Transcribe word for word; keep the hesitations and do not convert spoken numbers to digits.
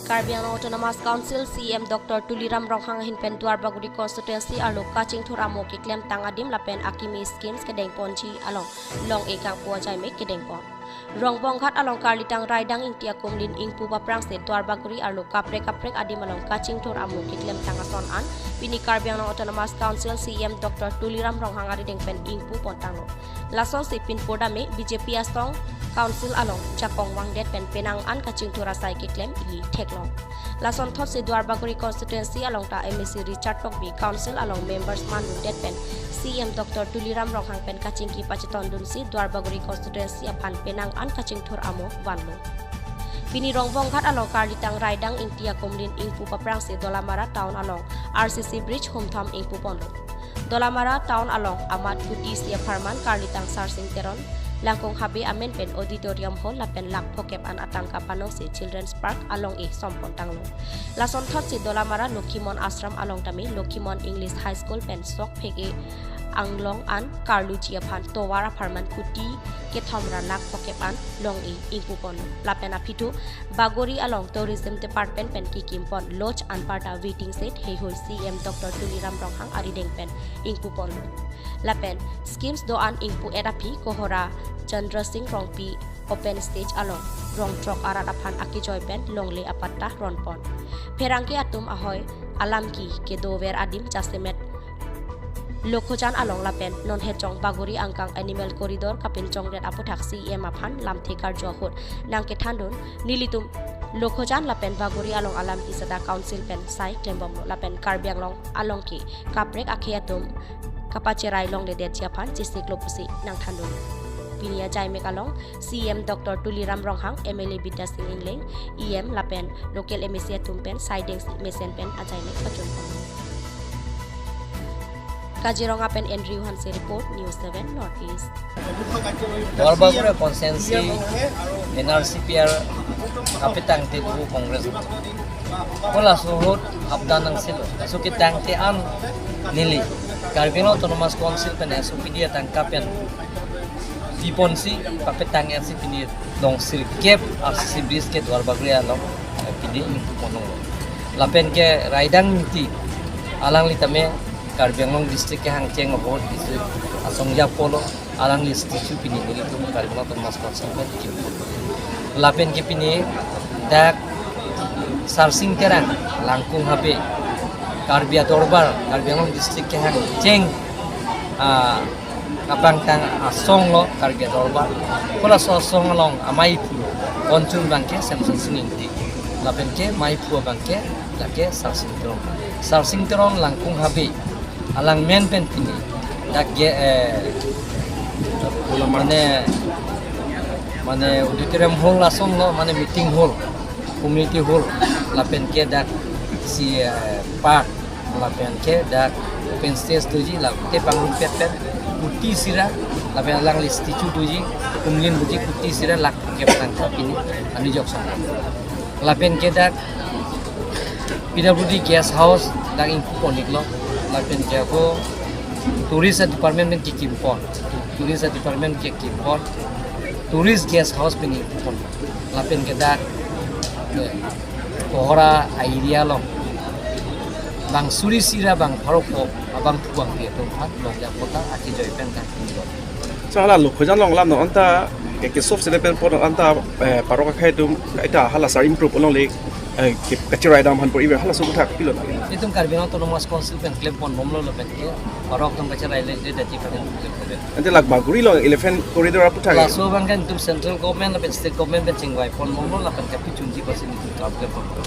Karbi Anglong Autonomous Council C E M Doctor Tuliram Ronghang ahin pen Duarbagori constituency arlo kachingthur amo keklemtang adim lapen akimi schemes kedengponji along long-e kangpu ajaimek kedengpon. Rongbonghat along karlitang Raidang Ingti akumlin ingpu paprangsi Duarbagori arlo kaprek kaprek adim along kachingthur amo keklemtang ason an pini Karbi Anglong Autonomous Council C E M Doctor Tuliram Ronghang arideng pen ingpupontanglo. Lasonsi pinpur dame B J P asong council along jakong vangdet pen penang an kachingthur asai keklem-i theklong. Lasonthotsi Duarbagori constituency along ta M A C Richard Tokbi council along members mandundet pen C E M Doctor Tuliram Ronghang pen kachingki pachetondunsi Duarbagori constituency aphan penang an kachingthur amo vanlo. Pini Rongbonghat along karlitang Raidang Ingti akumlin ingpu paprangsi Dolamara town along R C C bridge humthom ingpuponlo. Dolamara town along amat kuti isi apharman karlitang Sarsing Teron, Langkung Habe amen pen auditorium hall lapen lakh phokep an atangka panongsi Children's Park along-e sompontanglo. Lasonthotsi Dolamara Lokhimon Ashram along tame Lokhimon English High School pen sok phek-e anglong an karluji aphan tovar apharman kuti kethom ra lakh phokep an long-e ingpuponlo. Lapen aphi thu Bagori along Tourism Department pen kikimpon lodge anparta waiting shed heihui C E M Doctor Tuliram Ronghang arideng pen ingpuponlo. Lapen schemes do-an ingpu-et aphi Kohora Chandra Singh Rongpi open stage along rong throk arat aphan akejoi pen longle apatta ronpon. Pherangke atum ahoi alamki kedover adim jasemet Lokhojan along lapen non Hechong Bagori angkang animal corridor kapinchongdet aputhak C E M aphan lamthe karju ahut nangkethandun nelitum Lokhojan lapen Bagori along alamki seta council pen sai klembomlo lapen Karbi Anglong along ke kaprek akhei atum kapacherai longledetji aphan chesiklo pusi nangthandun. Pini ajaimek along C E M Doctor Tuliram Ronghang, M L A Bidya Sing Engleng, E M lapen local M A C atum pen saidengsi mesen pen ajaimek pachunpon. Kaziranga pen Andrew Hanse report, News seven North East. Duarbagori constituency N R C P R kapetangte do Congress. Kola suhut apdan nangsilo. Laso ketangte an neli Karbi Anglong Autonomous Council pen S O P D atangka pen piponsi kapetang R C P D dong sirkep R C C bridge ke Duarbagori along, eh, pini ingpuponlo. Lapen ke Raidang Ingti alangli tame Karbi Anglong district kehangcheng ahut isi asong japo lo, alangli statue pini nelitum Karbi Anglong Autonomous Council pen kimpon. Lapen ke pini dak Sarsing Terang Langkung Habe Karbi Adorbar Karbi Anglong district kehangcheng, ah, kapangtang asong lo Karbi Adorbar. Kola so asong along amei aphu konchun abangke Semsonsing Ingti. Lapen ke mei aphu abangke lake Sarsing Teron. Sarsing Teron Langkung Habe alang men pen pini dak ke, eh, mane, mane auditorium hall asong lo, mane meeting hall, community hall, lapen ke dak isi, eh, park, lapen ke dak open stage doji, lapen te pangrum pet pet kuti isi ra, lapen alangli statue doji, kumlin doji kuti isi ra lakh kep tangka pini anujok sang. Lapen ke dak P W D guest house dak ingpupon-iklo, lapen ke ako tourist department pen kikimpon, tourist department kikimpon, tourist guest house pen ingpupon, lapen ke dak, eh, Kohora area along bang suri isi ra bang pharo ko abang thuang ke atum aphan longle apatta akejoi pen dak inglo. So hala Lokhojan along alam non anta ke ke sof sele pen pon anta, eh, parok akhei atum ita hala sar improve along le, eh, ke kacherai dam aphan pori hala so aputhak pilo na. Itum Karbi Anglong Autonomous Council pen klemponbomlo lapen ke parok atum kacherai le le dati pen klemponbom. Ante lak Bagori along elephant corridor aputhak. Laso abang kan itum central government lapen state government pen chingvaiponbomlo lapen kapachunji percent itum kam klemponbom.